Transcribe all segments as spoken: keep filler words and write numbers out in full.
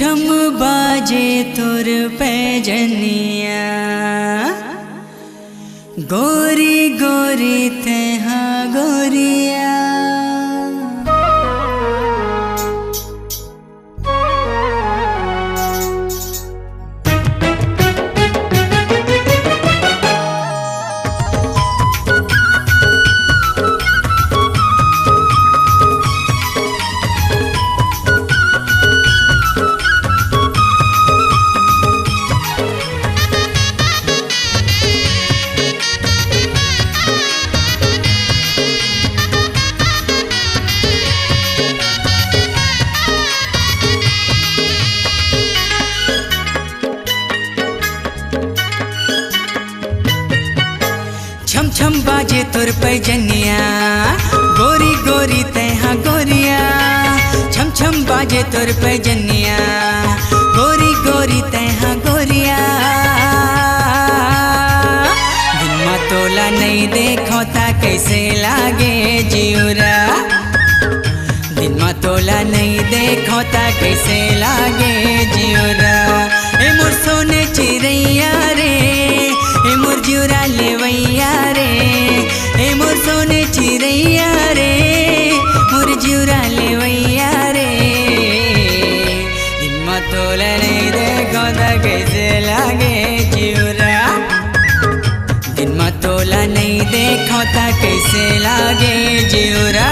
छम बाजे तोर पैजनिया, गोरी गोरी तेहा गोरिया। छम छम बाजे तोर पैजनिया, गोरी गोरी तैहा गोरिया। छम छम बाजे तोर पैजनिया, गोरी गोरी तैहा गोरिया। दिन मा तोला नइ देखो ता कइसे लागे जिउरा। दिन मा तोला नइ देखो ता कइसे लागे जिउरा। ए मोर सोने चिरैया रे, ए मोर जिउरा लेवैया रे, ए मोर सोने चिरैया रे, मोर जिउरा लेवैया रे। दिन मा तोला नइ देखो ता कइसे लागे जिउरा। दिन मा तोला नइ देखो ता कइसे लागे जिउरा।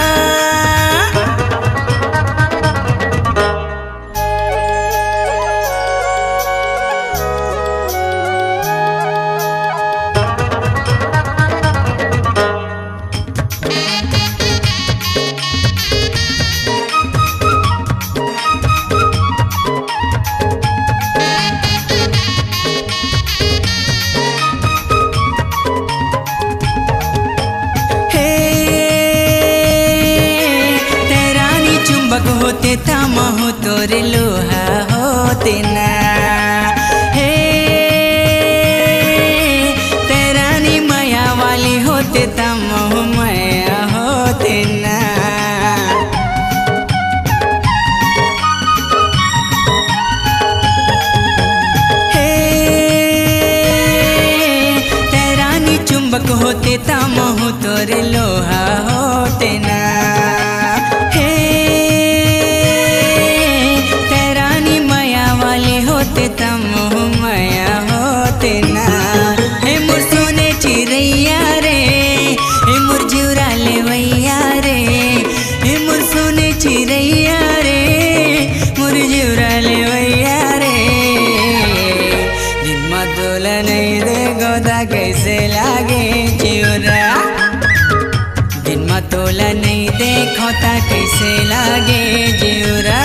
हे, तैं रानी चुंबक होते त महूँ तोर लोहा होते ना। हे, तैं रानी मया वाली होते त महूँ मया होते ना। हे, तैं रानी चुंबक होते त महूँ तोर लोहा होते ना। हे, तैं रानी मया वाली होते त महूँ मया होते ना। हे मोर सोने चिरैया रे, हे मोर जिउरा लेवैया रे, हे मोर सोने चिरैया रे, मोर जिउरा लेवैया रे। दिन मा तोला नइ देखो ता कइसे लागे जिउरा। दिन मा तोला नइ देखो ता कइसे लागे जिउरा।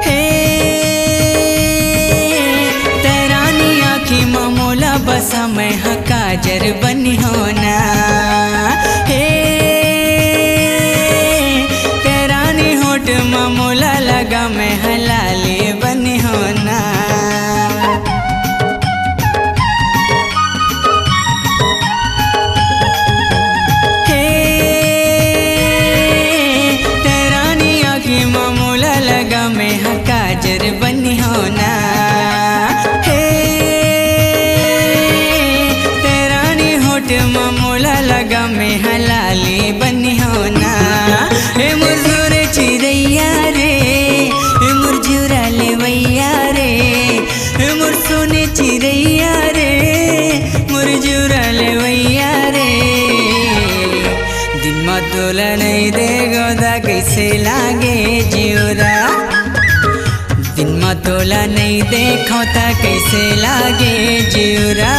हे, तैं रानी आँखी म मोला बसा, मैं ह काजर बनिहों ना। हे, तैं रानी होंठ म मोला लगा, मैं ह लाली बनिहों ना। हे, तैं रानी आँखी म मोला लगा, मैं ह काजर बनिहों ना। हे, तैं रानी होंठ म मोला लगा, मैं ह लाली बनिहों ना। हे मोर सोने चिरैया रे, हे मोर जिउरा लेवैया रे, हे मोर सोने चिरैया रे, मोर जिउरा लेवैया रे। दिन मा तोला नइ देखो ता कइसे लागे जिउरा। दिन मा तोला नइ देखो ता कइसे लागे जिउरा।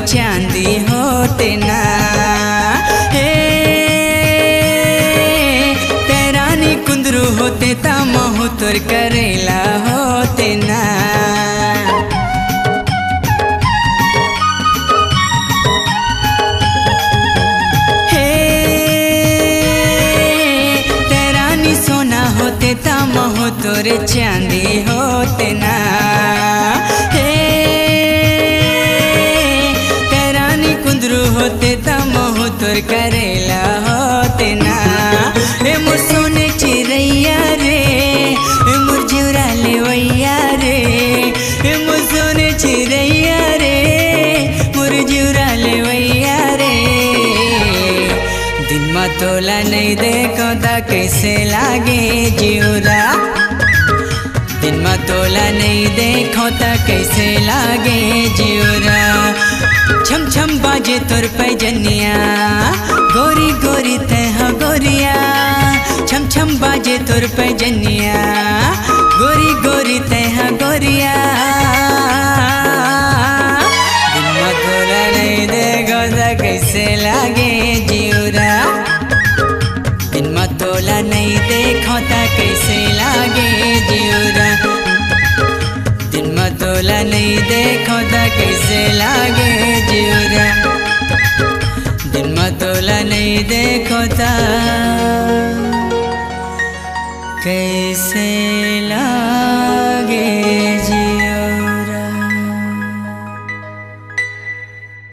चांदी होते ना। हे, तैं रानी कुंदरू होते त महूँ तोर करेला होते ना। हे, तैं रानी सोना होते त महूँ तोर चांदी होते ना। हे, तैं रानी कुंदरू होते त महूँ तोर करेला होते ना। ए मोर सोने चिरैया रे, ए मोर जिउरा लेवैया रे, ए मोर सोने चिरैया रे, मोर जिउरा लेवैया रे। दिन म तोला नइ देखों त कइसे लागे जिउरा। दिन म तोला नइ देखों त कइसे लागे जिउरा। छम छम बाजे तोर पैजनिया, गोरी गोरी तैं ह गोरिया। छम छम बाजे तोर पैजनिया, गोरी गोरी तैं ह गोरिया। दिन म तोला नइ देखों त कइसे लागे जिउरा। दिन म तोला नइ देखों त कइसे लागे जिउरा। दिन म तोला नइ देखों त कइसे लागे जिउरा। दिन म तोला नइ देखों त कइसे